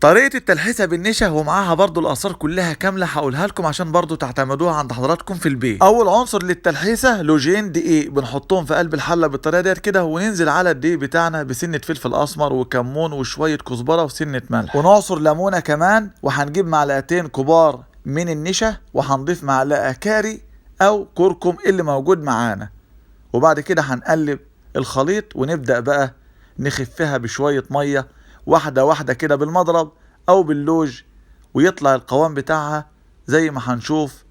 طريقة التلحيسة بالنشا ومعاها برضو الآثار كلها كاملة هقولها لكم عشان برضو تعتمدوها عند حضراتكم في البيت. أول عنصر للتلحيسة لوجين دقيق، بنحطهم في قلب الحلة بالطريقة ديت كده، وننزل على الدقيق بتاعنا بسنة فلفل أسمر وكمون وشوية كزبرة وسنة ملح، ونعصر ليمونة كمان، وهنجيب معلقتين كبار من النشا، وهنضيف معلقة كاري أو كركم اللي موجود معانا. وبعد كده هنقلب الخليط ونبدأ بقى نخفها بشوية مية واحدة واحدة كده بالمضرب أو باللوج، ويطلع القوام بتاعها زي ما هنشوف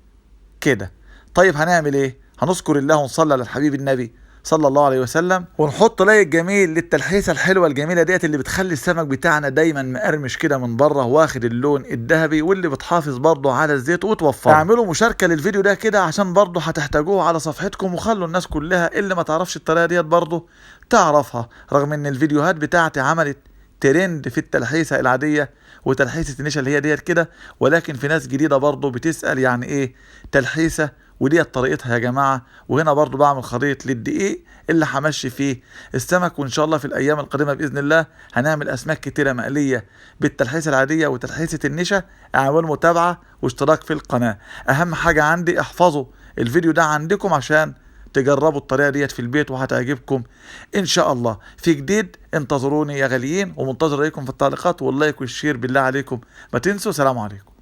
كده. طيب هنعمل ايه؟ هنذكر الله ونصلي على الحبيب النبي صلى الله عليه وسلم، ونحط like جميل للتلحيسة الحلوة الجميلة ديت اللي بتخلي السمك بتاعنا دايما مقرمش كده من بره واخد اللون الذهبي، واللي بتحافظ برضه على الزيت وتوفره. اعملوا مشاركة للفيديو ده كده عشان برضه هتحتاجوه على صفحتكم، وخلوا الناس كلها اللي ما تعرفش الطريقة ديت برضه تعرفها، رغم ان الفيديوهات بتاعتي عملت ترند في التلحيسة العادية وتلحيسة النشا اللي هي ديت كده، ولكن في ناس جديدة برضه بتسأل يعني ايه تلحيسة، وديت طريقتها يا جماعة. وهنا برضو بعمل خليط للدقيق اللي همشي فيه السمك، وان شاء الله في الايام القادمة باذن الله هنعمل اسماك كتيرة مقلية بالتلحيسة العادية وتلحيسة النشا. اعملوا متابعة واشتراك في القناة، اهم حاجة عندي احفظوا الفيديو ده عندكم عشان تجربوا الطريقة ديت في البيت وهتعجبكم ان شاء الله. في جديد انتظروني يا غاليين، ومنتظر رايكم في التعليقات وال like وال share بالله عليكم ما تنسوا. سلام عليكم.